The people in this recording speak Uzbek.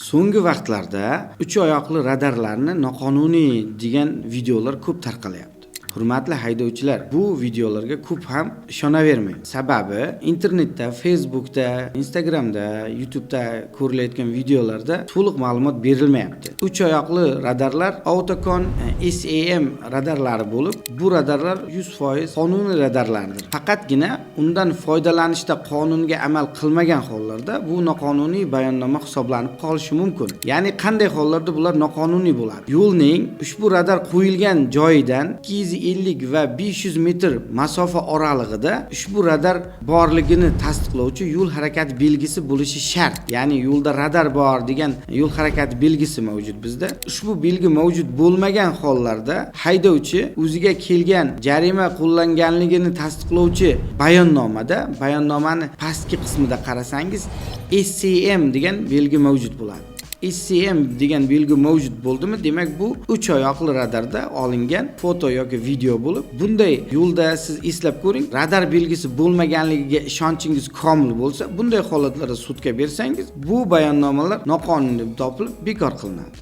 So'nggi vaqtlarda uch oyoqli radarlarni noqonuniy degan videolar ko'p tarqalyapti. Hurmatli haydovchilar, bu videolarga ko'p ham ishonavermang. Sababi internetda, Facebookda, Instagramda, YouTube'da ko'rilayotgan videolarda to'liq ma'lumot berilmayapti. Uch oyoqli radarlar Autocon SAM radarlari bo'lib, bu radarlar 100% qonuniy radarlardir. Faqatgina undan foydalanishda qonunga amal qilmagan hollarda bu noqonuniy bayonnoma hisoblanib qolishi mumkin. Ya'ni qanday hollarda bular noqonuniy bo'ladi? Yo'lning ushbu radar qo'yilgan joyidan 250 va 500 metr masofa oralig'ida ushbu radar borligini tasdiqlovchi yo'l harakati belgisi bo'lishi shart. Ya'ni yo'lda radar bor degan yo'l harakati belgisi mavjud bizda. Ushbu belgi mavjud bo'lmagan hollarda haydovchi o'ziga kelgan jarima qo'llanganligini tasdiqlovchi bayonnomada, bayonnomani pastki qismida qarasangiz, SCM degan belgi mavjud bo'ladi. SCM degan belgi mavjud bo'ldimi, demak, bu uch oyoqli radarda olingan foto yoki video bo'lib, bunday yo'lda siz eslab ko'ring, radar belgisi bo'lmaganligiga ishonchingiz komil bo'lsa, bunday holatlarda sudga bersangiz, bu bayonnomalar noqonuniy deb topilib, bekor qilinadi.